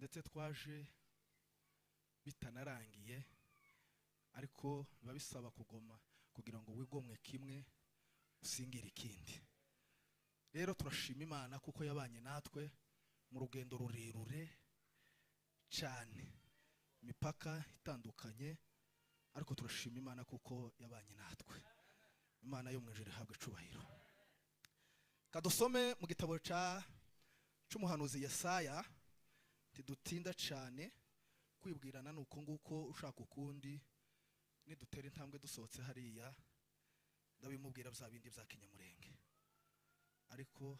Ndetse twaje bitanarangiye, ariko biba bisaba kugoma kugira ngo wigomwe kimwe usingire ikindi. Rero turashima Imana kuko yabanye natwe mu rugendo rurerure cyane, imipaka itandukanye, ariko turashima Imana kuko yabanye natwe. Imana yo mu ijuru ihabwe icubahiro. Kadusome mu gitabo ca c'umuhanuzi Yesaya, ntidutinda cyane kwibwirana nuko nguko ushaka ukundi nidutera intambwe dusohotse hariya ndabimubwira bya bindi bya Kinyamurenge, ariko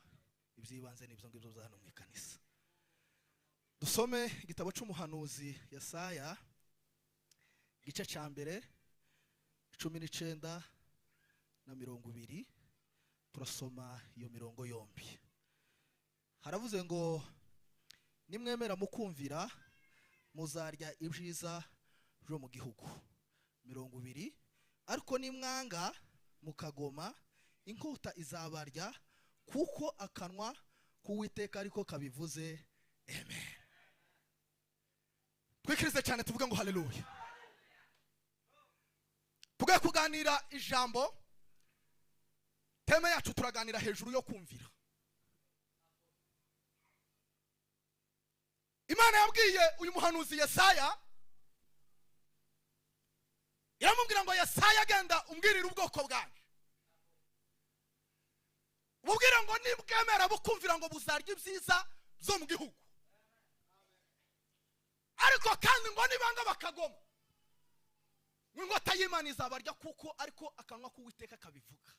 ibyibanze nibyo ngibyo bya hano mu ikanisa. Dusome igitabo c'umuhanuzi Yesaya igice ca mbere 19 na 20, turasoma iyo mirongo yombi. Haravuze ngo nimwemera mukumvira muzarya ibyiza byo mu gihugu. 20, ariko nimwanga mukagoma inkota izabarya, kuko akanwa k'Uwiteka ariko kabivuze. Amen. Twikirize cyane tuvuge ngo haleluya. Tugiye kuganira ijambo, teme yacu turaganira hejuru yo kumvira. Imana yabwiye uyu muhanuzi Yesaya, iramubwira ngo Yesaya agenda umbwirira ubwoko bwanje, ububwira ngo nibwemera bukumvira ngo buzarya ibyiza byo mu gihugu, ariko kandi ngo nibanga bakagoma inkota y'Imana izabarya, kuko ariko akanwa k'Uwiteka kabivuga.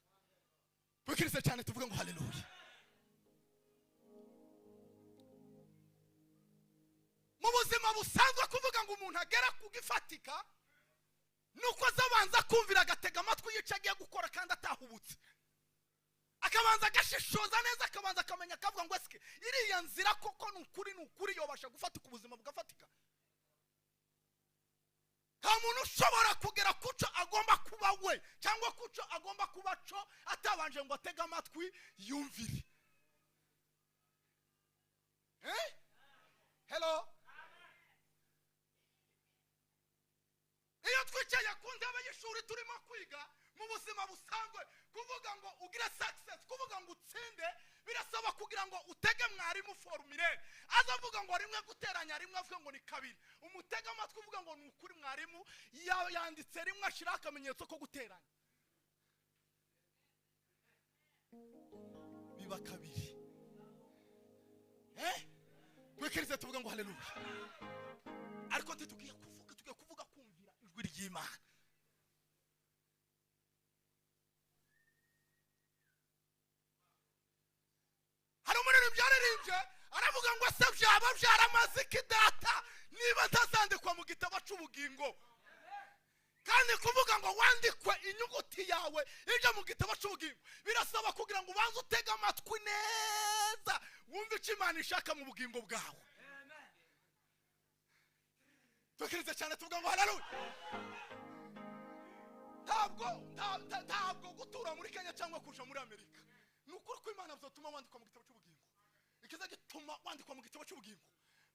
Twikirize cyane tuvuge ngo haleluya. Mu buzima busanzwe kuvuga ngo umuntu agera ku gifatika nuko azabanza kumvira agatega amatwi yica agiye gukora kandi atahubutse, akabanza agashishoza neza, akabanza akamenya, akavuga ngo esike iriya nzira koko nukuri nukuri yobasha gufatika ubuzima bugafatika. Nta muntu ushobora kugera kuco agomba kuba we cyangwa kuco agomba kuba co atabanje ngo atege amatwi yumvire. Hello. Iyo twicaye ku ntebe y'ishuri turimo kwiga mu buzima busanzwe, kuvuga ngo ugire success, kuvuga ngo utsinde, birasaba kugira ngo utege mwarimu formulaire azavuga ngo rimwe guteranya rimwe avuga ngo ni kabiri, umutege amatwi uvuga ngo ni ukuri mwarimu yanditse rimwe ashira akamenyetso ko guteranya biba kabiri. Twikirize tuvuga ngo haleluya. Ariko tugiye kuvuga, tugiye kuvuga kumvira ijwi ry'Imana. Hari umuririmbyi yaririmbye aravuga ngo se byaba byaramaze iki data niba ntazandikwa mu gitabo c'ubugingo? Kandi kuvuga ngo wandikwe inyuguti yawe ijya mu gitabo c'ubugingo birasaba kugira ngo ubanze utege amatwi neza wumve icyo Imana ishaka mu bugingo bwawe. Twikirize cyane tuvuga ngo haleluya. Ntabwo gutura muri Kenya cyangwa kuja muri Amerika ni ukuri ko Imana bizatuma wandikwa mu gitabo c'ubugingo. Ikiza gituma wandikwa mu gitabo c'ubugingo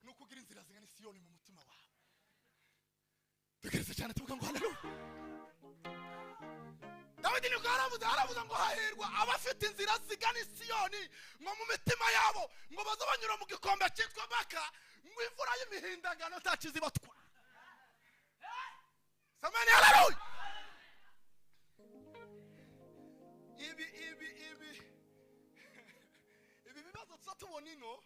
ni ukugira inzira zingana Isiyoni mu mutima wawe. Twikirize cyane tuvuga ngo haleluya. Dawidi niko aravuze ngo hahirwa abafite inzira zigana Isiyoni ngo mu mitima yabo ngo bazabanyura mu gikombe cyitwa Baka, ngo imvura y'imihindagano ntakizibatwara. Samani haleluya. Ibi ibi ibi ibi bibazo tuzatubona ino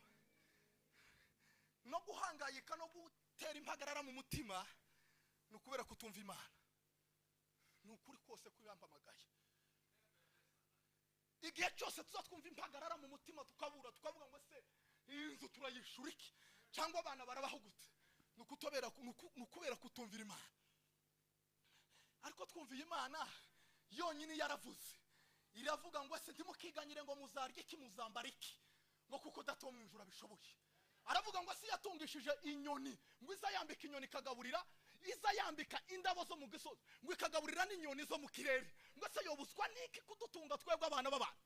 no guhangayika no gutera impagarara mu mutima ni ukubera kutumva Imana. Ni ukuri kose kuyampamagaye. Igihe cyose tuzatwumva impagarara mu mutima tukabura tukavuga ngo se inzu turayishura iki cyangwa abana barabaho gute, ni ukubera kutumvira Imana. Ariko twumviye Imana yonyine yaravuze, iravuga ngo se ntimukiganyire ngo muzarye iki muzambara iki, ngo kuko data wo mu ijuru abishoboye. Aravuga ngo se yatungishije inyoni, ngo iza yambika inyoni ikagaburira, iza yambika indabo zo mu gisozi, ngo ikagaburira n'inyoni zo mu kirere, ngo se yobuswa niki kudutunga twebwe abana b'abantu.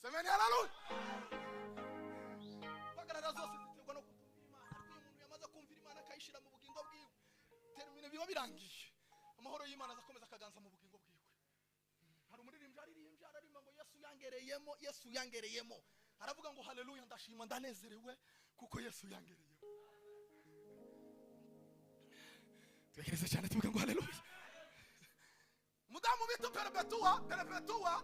Semeni haleluya. Bagarara zose Irangiye amahoro y'Imana azakomeza akaganza mu bugingo bwiwe. Hari umuririmbyi aririmbye ararima ngo Yesu yangereyemo, Yesu yangereyemo. Aravuga ngo haleluya, ndashima ndanezerewe kuko Yesu yangereyemo. Twekereze cyane tuvuga ngo haleluya. Mudamu bita Perpetua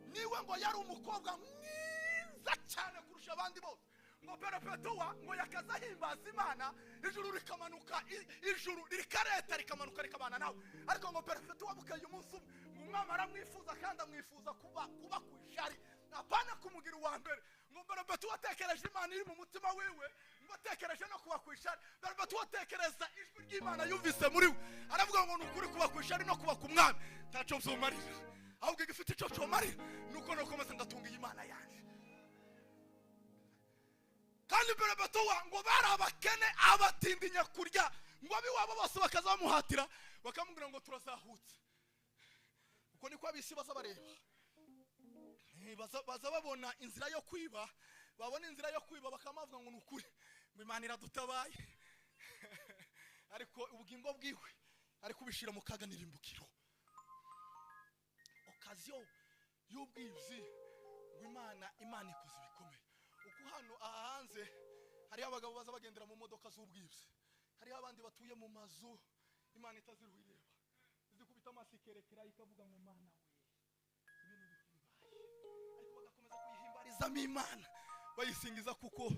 niwe ngo yari umukobwa mwiza cyane kurusha abandi bose. Ngo Perpetua ngo yakazahimbaza Imana, ijuru rikamanuka, ijuru rikareta rikamanuka rikabana nawe. Ariko ngo Perpetua bukaye umunsi umwe umwami aramwifuza kandi amwifuza kuba ku ishari, apana kumugira uwa mbere. Ngo Perpetua atekereje Imana iri mu mutima wiwe, ngo atekereje no kuba ku ishari. Perpetua atekereza ijwi ry'Imana yumvise muri we, aravuga ngo ni ukuri kuba ku ishari no kuba ku mwami ntaco vyomarira, ahubwo igifite ico comarira nuko nokomeza ndatunga Imana yanje. Kandi Perpetua ngo bari abakene abatindinya kurya, ngo abiwabo bose bakazamuhatira bakamubwira ngo turazahutse. Uko niko abisi baza bareba, baza babona inzira yo kwiba, babona inzira yo kwiba bakamavuga ngo nukuri ngo Imana iradutabaye. Ariko ubugingo bwiwe ari kubishira mu kaga nirimbukiro. Okaziyo y'ubwizi ngo Imana ikoze ibikomeye. Uko hano aha hanze hari abagabo baza bagendera mu modoka z'ubwizi, hari abandi batuye mu mazu Imana itaziruhireba, izikubita amasikerekera ikavuga ngo Mana we ibintu bikibaye, ariko bagakomeza kuyihimbarizamo Imana bayisingiza kuko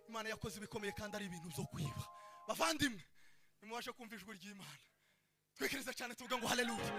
Imana yakoze ibikomeye kandi ari ibintu byo kwiba. Bavandimwe, nimubashe kumva ijwi ry'Imana. Twekereza cyane tuvuga ngo haleluya.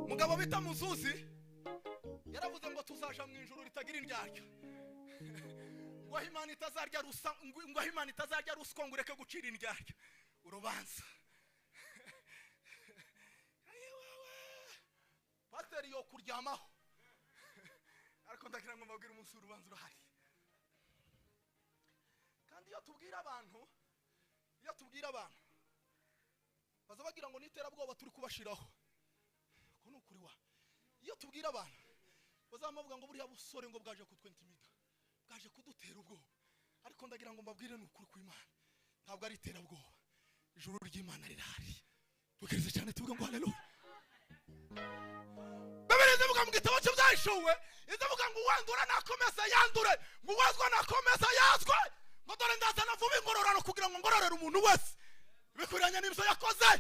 Mugabo bita Muzuzi yaravuze ngo tuzaja mu ijuru ritagira indyarya, ngo Imana itazarya rusa, ngo Imana itazarya ruswa, ngo ureke gucira indyarya urubanza. Pasiteri yo kuryamaho, ariko ndagira ngo mbabwire umunsi urubanza urahari. Kandi iyo tubwira abantu baza bagira ngo niterabwoba turi kubashiraho, ko nukuri wa. Iyo tubwira abantu bazamavuga ngo buriya busore ngo bwaje kutwentimida, bwaje kudutera ubwoba. Ariko ndagira ngo mbabwire nukuri kw'Imana, ntabwo ari iterabwoba, ijuru ry'Imana rirahari. Tukirize cyane tuvuga ngo haleluya. Bibiliya ivuga mu gitabo cy'Ibyahishuwe, ivuga ngo uwandura nakomeza yandure, ngo uwazwa nakomeza yazwe, ngo dore ndazana vuba ingororano kugira ngo ngororere umuntu wese bikwiranye n'ibyo yakoze.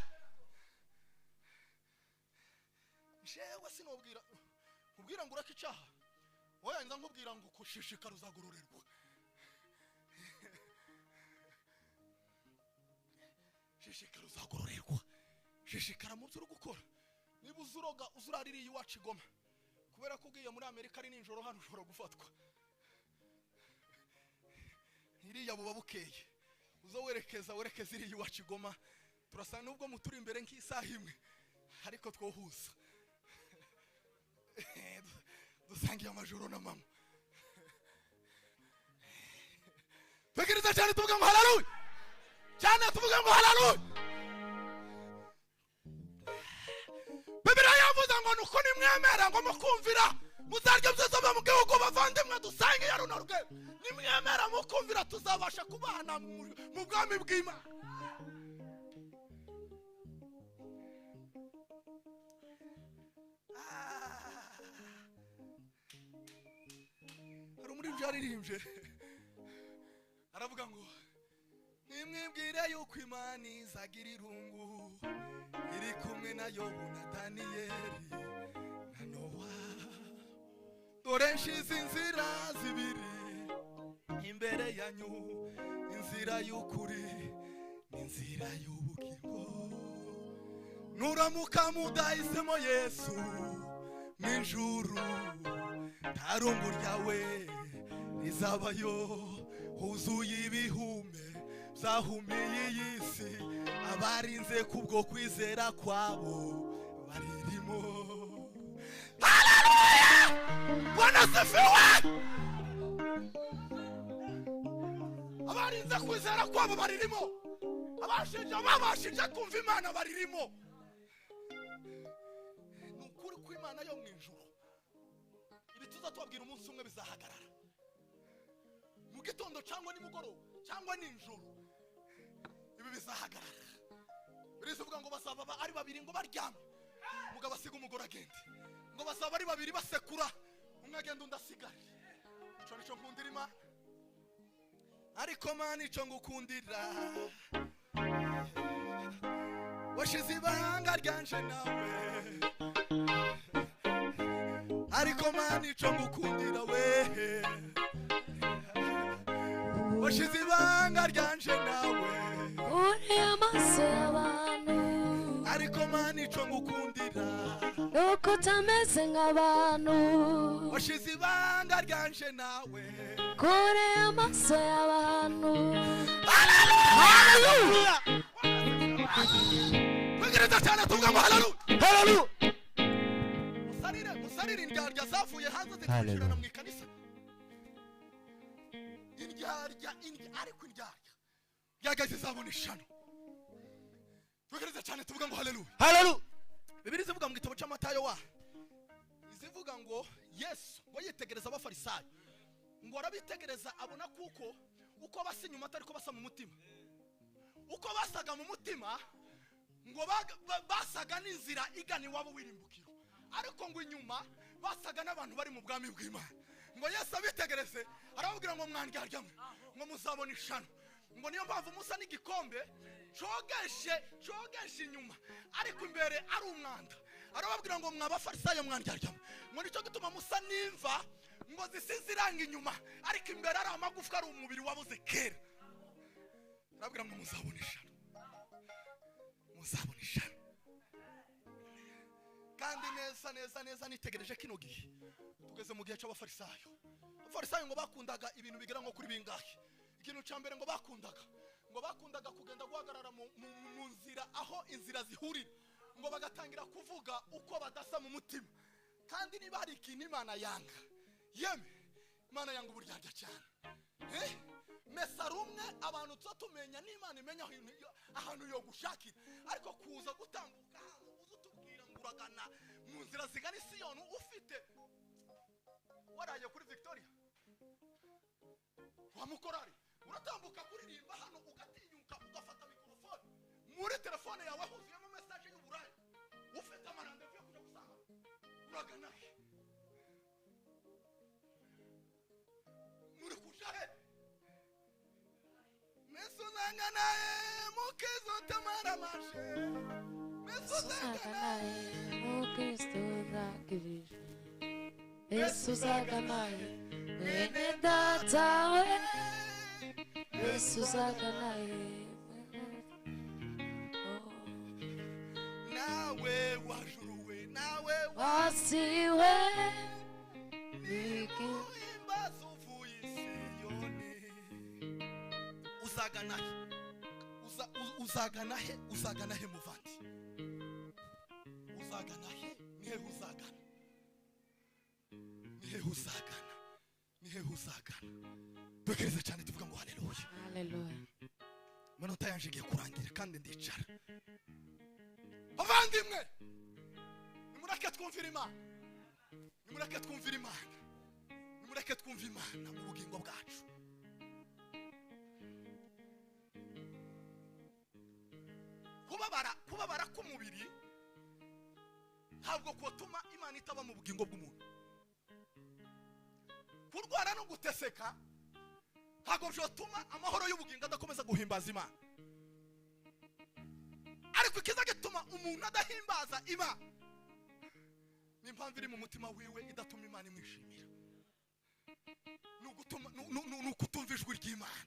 Jewe sinobwira nkubwira ngo ureke icyaha, oya nza nkubwira ngo kushishikara uzagororerwa. Shishikara uzagororerwa, shishikara mu byo uri gukora. Niba uzuroga uzuraririye iwacu Igoma, kubera ko ugiye muri Amerika ari nijoro hano ushobora gufatwa. Iriya buba bukeye, uzo werekeza iriya iwacu Igoma, turasa nubwo muturi imbere nk'isaha imwe, ariko twohuza dusangiye amajoro na mama. Twekereza cyane tuvuga ngo haleluya, cyane tuvuga ngo haleluya. Bibiliya yavuze ngo nuko nimwemera ngo mukumvira muzarya byiza byo mu gihugu. Bavandimwe, dusange ya runo rugendo, nimwemera mukumvira tuzabasha kubana mu bwami bw'Imana. Hari umuririmbyi yaririmbye aravuga ngo nimwibwire yuko Imana izagira irungu iri kumwe na Yobu na Daniyeli na Nowa, Dore nshize inzira zibiri imbere yanyu, inzira y'ukuri n'inzira y'ubugingo. Nuramuka mudahisemo Yesu mw'ijuru, nta rungu ryawe rizabayo. Huzuye ibihume byahumiye iyi si, abarinze kubwo kwizera kwabo baririmo. Haleluya! Bwana asifiwe! Abarinze kwizera kwabo baririmo, abashinja babashije kumva Imana baririmo. Ni ukuri kw'Imana yo mu ijuru, ibi tuzatubabwira umunsi umwe bizahagarara, mu gitondo cyangwa nimugoroba cyangwa nijoro, ibi bizahagarara. Birivuga ngo bazaba ari babiri ngo baryame, umugabo asiga umugore agende, ngo bazaba ari babiri basekura, umwe agenda undi asigare. Ico nico nkundira Imana, ariko Mana ico ngukundira, washize ibanga ryanje nawe. Ariko Mana ico ngukundira we, washize ibanga ryanje nawe. Uri amaso y'abantu, ariko Mana ico ngukundira, nuko utameze nk'abantu. Washize ibanga ryanje nawe, Kure amaso y'abantu. Haleluya! Twegereza cyane tuvuga ngo haleluya! Haleluya! Musarire, musarire indyarya zavuye hanze zitwinjirana mu ikanisa. Indyarya, indya, ariko indyarya ryagaze zabona ishano. Twegereza cyane tuvuga ngo haleluya! Haleluya! Bibiliya ivuga mu gitabo cy'Amatayo wa izivuga ngo Yesu ngo yitegereza abafarisayo, ngo arabitegereza abona kuko uko basa inyuma atari ko basa mu mutima. Uko basaga mu mutima ngo basaga n'inzira igana iwabo w'irimbukiro, ariko ngo inyuma basaga n'abantu bari mu bwami bw'Imana. Ngo Yesu abitegereze arababwira ngo mwandyarya mwe, ngo muzabona ishano. Ngo niyo mpamvu musa n'igikombe cogeshe inyuma ariko imbere ari umwanda. Arababwira ngo mwabafarisayo mwandyarya mwe, ngo nicyo gituma musa n'imva ngo zisize iranga inyuma ariko imbere ari amagufwa, ari umubiri wabuze kera. Arababwira ngo muzabona ishano, muzabona ishano. Kandi neza neza neza nitegereje kino gihe tugeze mu gihe cy'abafarisayo. Abafarisayo ngo bakundaga ibintu bigera nko kuri bingahe. Ikintu cya mbere ngo bakundaga kugenda guhagarara mu nzira aho inzira zihurira, ngo bagatangira kuvuga uko badasa mu mutima. Kandi niba hari ikintu Imana yanga, yeme Imana yanga uburyarya cyane. Mesa rumwe abantu tuzatumenya n'Imana imenya ahantu yo gushakira, ariko kuza gutambuka hano uza utubwira ngo uragana mu nzira zigana Isiyoni ufite waraye kuri Victoria wa mukorari, uratambuka kuririmba hano ugatinyuka ugafata mikrofone muri telefone yawe huzuyemo message y'uburaya, ufite amarandevu yo kuja gusanga, uragana he? Muri kuja he? Mesuzangana mukizo tamara mashe, mesuzangana Mukristo zakirijwe, Yesu zaganaye mwene data we, Yesu zaganaye nawe wajuruwe, nawe wasiwe nikuhimbaza uvuye Isiyoni. Uzagana he? Uzagana he? Uzagana he muvandi? Uzagana he? Nihe uzagana? Nihe uzagana? Nihe uzagana? Dukereze cyane tuvuga ngo haleluya. Haleluya. Amanota yanje igiye kurangira kandi ndicara. Bavandimwe, nimureke twumvire Imana, nimureke twumvire Imana, nimureke twumve Imana mu bugingo bwacu. Kubabara k'umubiri ntabwo kotuma Imana itaba mu bugingo bw'umuntu. Kurwara no guteseka ntabwo byotuma amahoro y'ubugingo adakomeza guhimbaza Imana. Ariko ikiza gituma umuntu adahimbaza Imana ni impamvu iri mu mutima wiwe idatuma Imana imwishimira. Ukutuma ni ukutumva ijwi ry'Imana.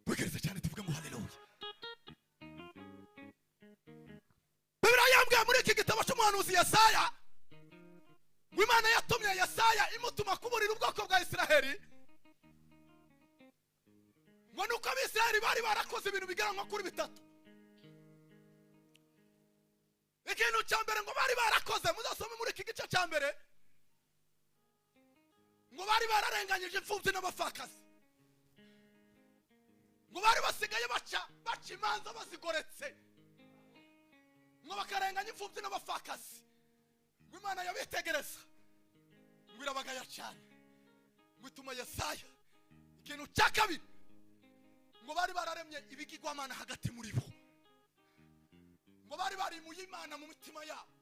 Twegereze cyane tuvuge ngo haleluya. Bibiliya yambwiye muri iki gitabo cy'umuhanuzi Yesaya ngo Imana yatumye Yesaya imutuma kuburira ubwoko bwa Isiraheli, ngo nuko Abisiraheli bari barakoze ibintu bigera nko kuri bitatu. Ikintu cya mbere ngo bari barakoze, muzasome muri iki gice cya mbere, ngo bari bararenganyije imfubyi n'abapfakazi, ngo bari basigaye baca imanza bazigoretse, ngo bakarenganya imfubyi n'abapfakazi. Ngo Imana yabitegereza ngo irabagaya cyane, ngo ituma Yesaya. Ikintu cya kabiri ngo bari bararemye ibigirwamana hagati muri bo, ngo bari barimuye Imana mu mitima yabo,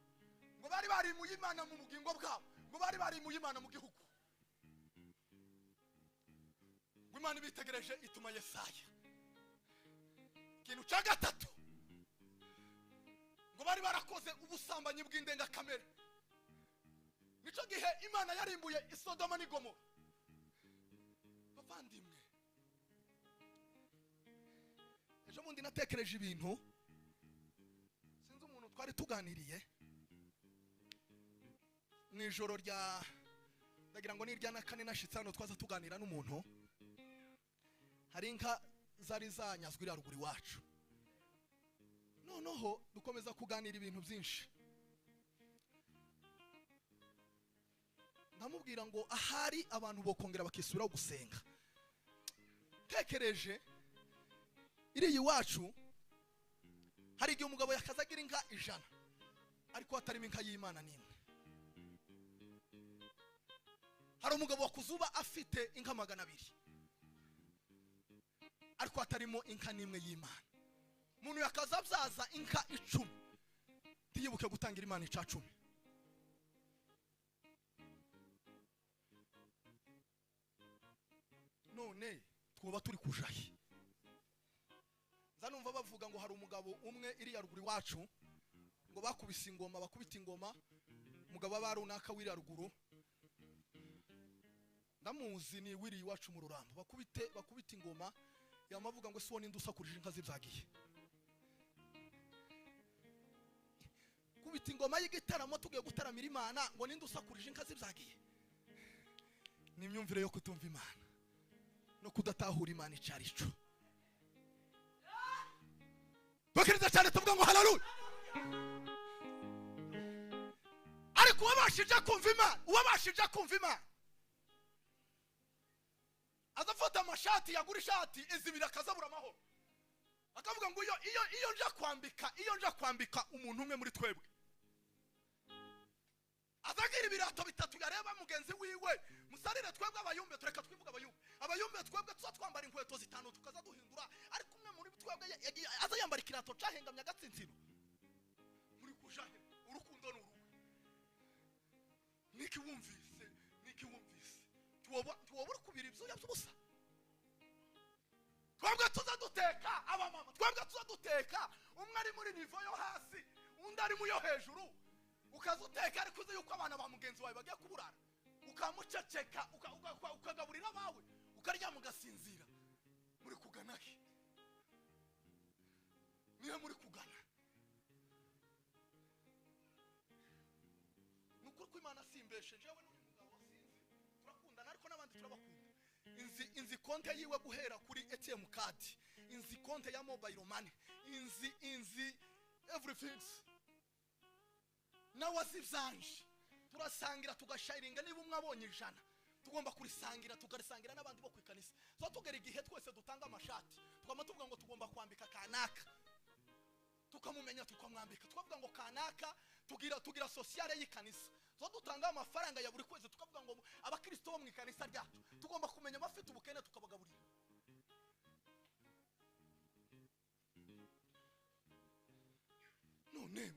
ngo bari barimuye Imana mu bugingo bwabo, ngo bari barimuye Imana mu gihugu. Ngo Imana ibitegereje ituma Yesaya. Ikintu cya gatatu ngo bari barakoze ubusambanyi bw'indengakamere. Nicyo gihe Imana yarimbuye Isodoma n'Igomora. Bavandimwe, ejo bundi natekereje ibintu, sinzi umuntu twari tuganiriye mu ijoro rya, ndagira ngo ni irya na kane nashitse hano, twaza tuganira n'umuntu. Hari inka zari zanyazwe iriya ruguru iwacu, noneho dukomeza kuganira ibintu byinshi. Ndamubwira ngo ahari abantu bokongera bakisubiraho gusenga. Tekereje iriya iwacu hari igihe umugabo yakazagira inka 100 ariko hatarimo inka y'Imana n'imwe. Hari umugabo wakuzuba afite inka 200 ariko hatarimo inka n'imwe y'Imana. Umuntu yakazabyaza inka 10 ntiyibuke gutangira Imana ica 10. None twuba turi kujahe? Nza numva bavuga ngo hari umugabo umwe iriya ruguru iwacu ngo bakubise ingoma, bakubita ingoma, umugabo aba runaka w'iriya ruguru, ndamuzi ni wiri iwacu mu Rurambo, bakubita ingoma, yamavuga ngo siwo ninde usakurije inka zibyagiye. Kubita ingoma y'igitaramo tugiye gutaramira Imana ngo ninde usakurije inka zibyagiye. Ni imyumvire yo kutumva Imana no kudatahura Imana icarico. Bakiriza cyane tuvuga ngo haleluya. Ariko uwabashije kumva Imana, uwabashije kumva Imana azafata amashati, yagura ishati izibira akazabura amahoro, akavuga ngo iyo nja kwambika, iyo nja kwambika umuntu umwe muri twebwe, azagira ibirato bitatu yareba mugenzi wiwe, musarire twebwe abayumbe, tureka twivuga abayumbe, abayumbe twebwe tuza twambara inkweto 5 tukaza duhindura, ariko umwe muri twebwe aza yambara ikirato cahengamye agatsinsino. Muri kujahe urukundo ni uruwe. Niki wumvise, niki wumvise tuwobora kubira ibyo by'ubusa. Twebwe tuza duteka abamama, twebwe tuza duteka, umwe ari muri nivo yo hasi undi ari mu yo hejuru, ukazuteka ariko uzi yuko abana ba mugenzi wawe bagiye kuburara, ukamuceceka, ukagaburira abawe, ukaryama ugasinzira. Muri kugana he? Nihe muri kugana? Ni ukuri ko Imana simbeshe, jewe n'uyu mugabo sinzi, turakundana ariko n'abandi turabakunda. Inzi konte yiwe guhera kuri ATM card, inzi konte ya mobile money, inzi everything. Nawe azivyanje turasangira tugasharinga, niba umwe abonye 100 tugomba kurisangira, tukarisangira n'abandi bo kwikanisa. So tugera igihe twese dutanga amashati, tukama tuvuga ngo tugomba kwambika kanaka, tukamumenya tukamwambika, tukavuga ngo kanaka, tugira sociale y'ikanisa. So dutanga amafaranga ya buri kwezi, tukavuga ngo abakristo bo mu ikanisa ryacu tugomba kumenya abafite ubukene tukabagaburira. None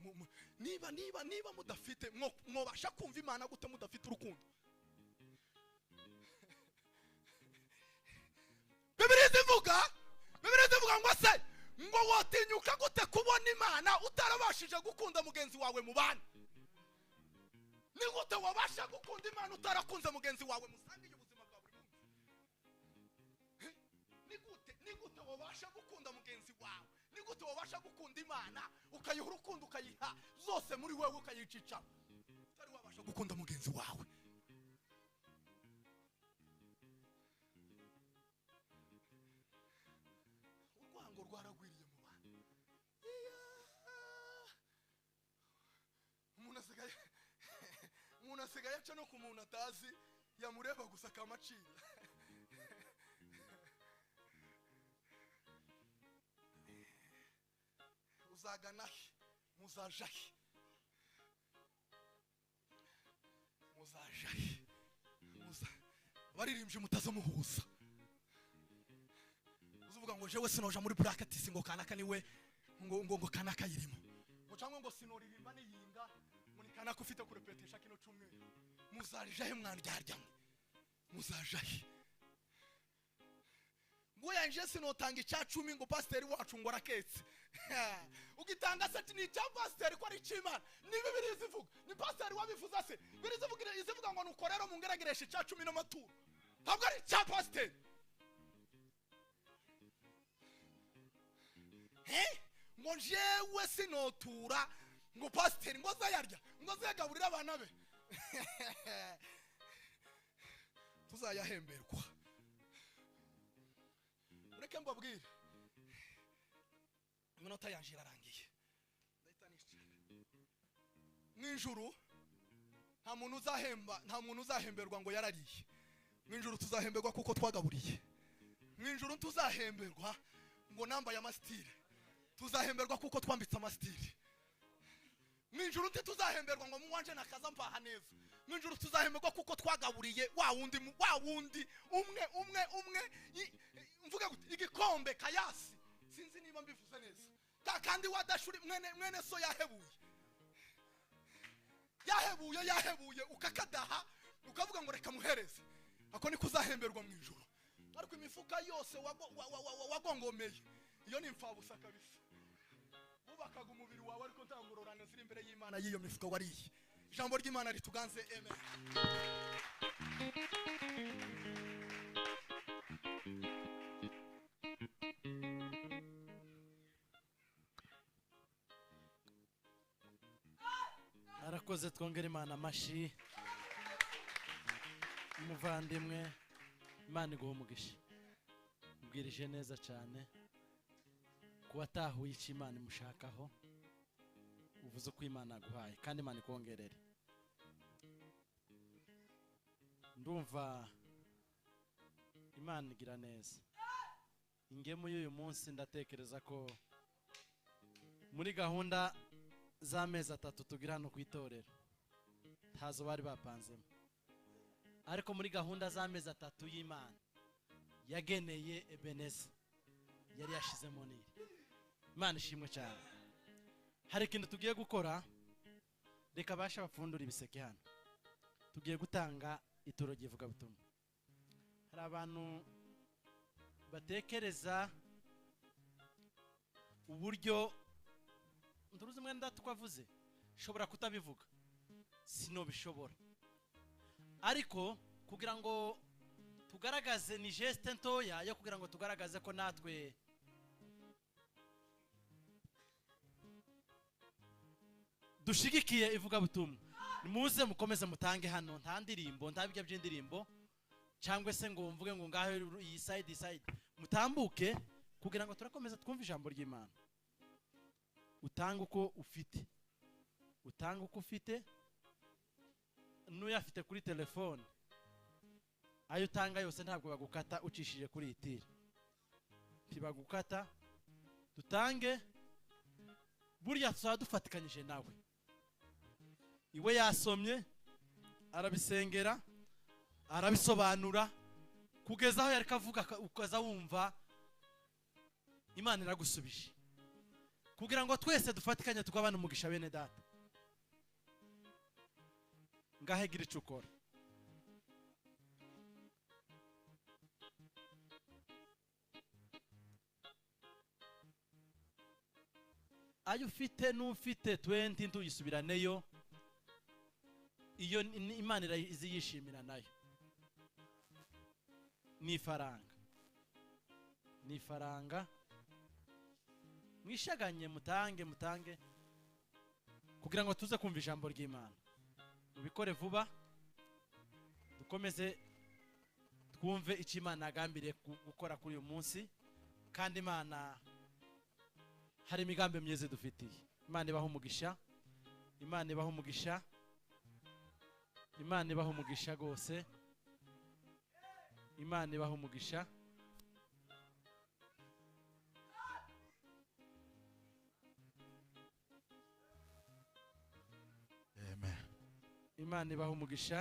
niba mudafite, mwobasha kumva Imana gute mudafite urukundo? Bibiliya ivuga ngo se ngo wotinyuka gute kubona Imana utarabashije gukunda mugenzi wawe mu bana? Ni gute wabasha gukunda Imana utarakunze mugenzi wawe musangiye ubuzima bwa buri munsi? Ni gute wabasha gukunda mugenzi wawe? Ni gute wabasha gukunda Imana ukayiha urukundo, ukayiha zose muri wewe, ukayicica, utari wabasha gukunda mugenzi wawe? Urwango rwaragwiriye mu bantu. Umuntu asigaye aca no ku muntu atazi, yamureba gusa akamacira. Uzagana he? Muzaja he? Muzaja he? Abaririmbyi mutazamuhuza. Uzuvuga ngo jewe sinoja muri practice ngo kanaka niwe ngo kanaka yirimo, ngo cyangwa ngo sinoririmba niyinga ngo ni kanaka ufite kurepetisha kino cyumweru. Muzaja he mwandyarya mwe? Muzaja he? Ngo yanje sinotanga icya 10 ngo pasiteri wacu ngo araketse. Ugitanga se ni icya pasiteri ko ari icy'Imana? Ni Bibiliya izivuga, ni pasiteri wabivuze se? Bibiliya izivuga ngo nuko rero mungerageresha icya 10 n'amaturo. Ntabwo ari icya pasiteri. Ngo jewe sinotura ngo pasiteri ngo azayarya, ngo azayagaburira abana be. Tuzayahemberwa. Mureke mbabwire, iminota yanje irarangiye, ndahita nicara. Mw'ijuru nta muntu uzahemba, nta muntu uzahemberwa ngo yarariye. Mw'ijuru tuzahemberwa kuko twagaburiye. Mw'ijuru tuzahemberwa ngo nambaye amasitire, tuzahemberwa kuko twambitse amasitire. Mw'ijuru ntituzahemberwa ngo muwanje nakaza mpaha neza. Mw'ijuru tuzahemberwa kuko twagaburiye wa wundi umwe umwe umwe, mvuga gute, igikombe kayasi, sinzi niba mbivuze neza, ka kandi wadashuri mwene so yahebuye yahebuye yahebuye, ukakadaha ukavuga ngo reka muhereze, ako niko uzahemberwa mu ijuru. Ariko imifuka yose wagongomeye iyo ni imfabusa kabisa. Wubakaga umubiri wawe ariko nta ngororano ziri imbere y'Imana y'iyo mifuka wariye. Ijambo ry'Imana rituganze. Amen. Arakoze, twongere Imana amashi. Umuvandimwe, Imana iguhe umugisha, ubwirije neza cyane. Kuwatahuye icyo Imana imushakaho, uvuze uko Imana aguhaye, kandi Imana ikongerere. Ndumva Imana igira neza. Ingemu y'uyu munsi ndatekereza ko muri gahunda z'amezi 3 tugira hano ku itorero ntazo bari bapanzemo, ariko muri gahunda z'amezi 3 y'Imana yageneye Ebeneza yari yashizemo niri. Imana ishimwe cyane. Hari ikintu tugiye gukora, reka basha bapfundura ibiseke hano. Tugiye gutanga ituro ry'ivugabutumwa. Hari abantu batekereza uburyo nturuzi mwenda twavuze, shobora kutabivuga, sinobishobora, ariko kugira ngo tugaragaze ni geste ntoya yo kugira ngo tugaragaze ko natwe dushigikiye ivugabutumwa. Nimuze mukomeze mutange hano, nta ndirimbo, nta bijya by'indirimbo cyangwa se ngo mvuge ngo ngaho iyi side side, mutambuke kugira ngo turakomeza twumve ijambo ry'Imana. Utanga uko ufite, utanga uko ufite, n'uyafite kuri telefone ayo utanga yose ntabwo bagukata ucishije kuri itira, ntibagukata. Dutange, burya tuzaba dufatikanyije nawe. Iwe yasomye arabisengera, arabisobanura kugeza aho yareka avuga, ukaza wumva Imana iragusubije, kugira ngo twese dufatikanye tukabana umugisha. Bene data, ngahegira icyo ukora. Ayo ufite n'ufite 20 ntuyisubiraneyo. Iyo Imana iziyishimira nayo ni ifaranga, ni ifaranga. Mwishaganye, mutange, mutange kugira ngo tuze kumva ijambo ry'Imana. Mubikore vuba, dukomeze twumve icyo Imana yagambiriye gukora kuri uyu munsi. Kandi Imana hari imigambi myiza idufitiye. Imana ibahe umugisha, Imana ibahe umugisha, Imana ibahe umugisha rwose, Imana ibahe umugisha. Amen. Imana ibahe umugisha.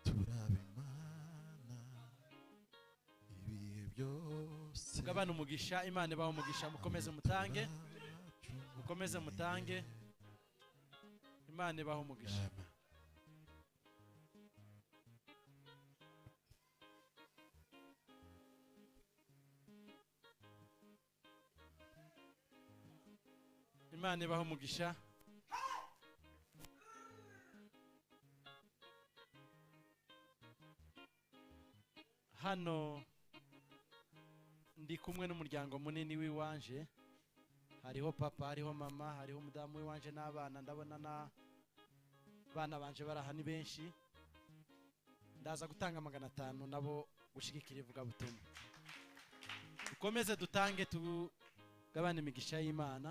Turabimana ibihe byose. Mugabane umugisha, Imana ibahe umugisha. Mukomeze mutange, mukomeze mutange. Imana ibahe umugisha. Amen. Imana ibahe umugisha. Hano ndi kumwe n'umuryango munini w'iwanje. Hariho papa, hariho mama, hariho umudamu w'iwanje n'abana. Ndabona n'abana banje bari aha ni benshi. Ndaza gutanga 500 nabo gushigikira ivugabutumwa. Dukomeze dutange, tugabane imigisha y'Imana.